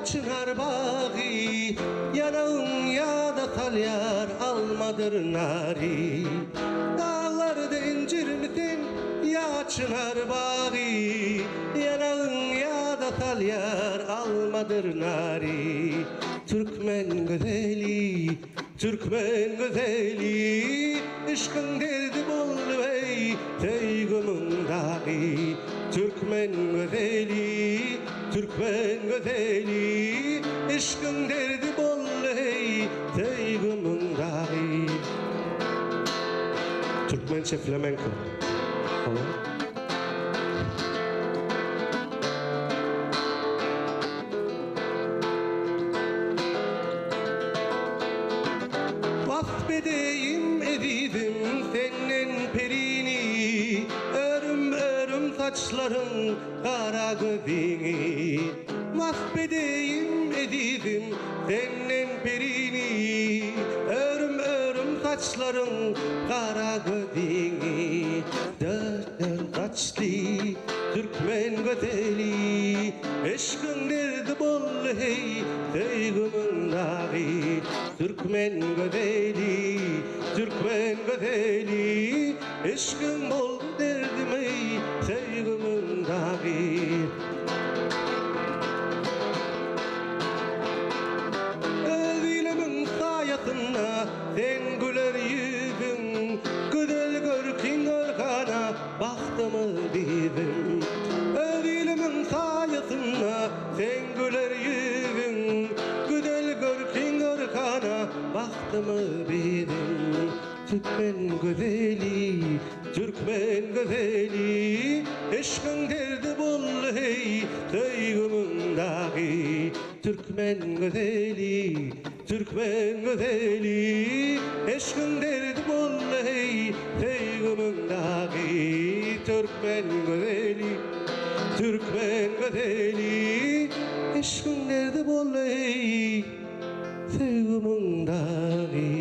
çynar bagy, Ýanagyň ýada salýar almadyr nary. Daglarda injirmi sen ýa çynar bagy, Ýanagyň ýada salýar almadyr nary. Türkmen gözeli, türkmen gözeli, Yşkyň derdi boldy eý, söýgümiň dagy. Türkmen gözeli, türkmen gözeli, Yşkyň derdi boldy eý, söýgümiň dagy. Türkmençe flamenko. Hawa. Wasp edeýin ezizim senden perini, Örüm-örüm saçlaryň, gara gözüňi. Wasp edeýin ezizim senden perini, Örüm-örüm saçlaryň, gara gözüňi. Dört-dört saçly türkmen gözeli, Yşkyň derdi boldy heý, söýgümiň dagy. Türkmen gözeli, türkmen gözeli, Yşkyň boldy derdim eý, söýgümiň dagy. Öz ilimiň saýasynda seň güler ýüzüň, Gözel görkiň örkana bagtymyz biziň. Öz ilimiň saýasynda seň güler ýüzüň, Gözel görkiň örkana bagtymyz biziň. Türkmen gözeli, türkmen gözeli, Yşkyň derdi boldy heý, söýgümiň dagy. Türkmen gözeli, türkmen gözeli, Yşkyň derdi boldy heý, söýgümiň dagy. Türkmen gözeli, türkmen gözeli, Yşkyň derdi boldy heý, söýgümiň dagy.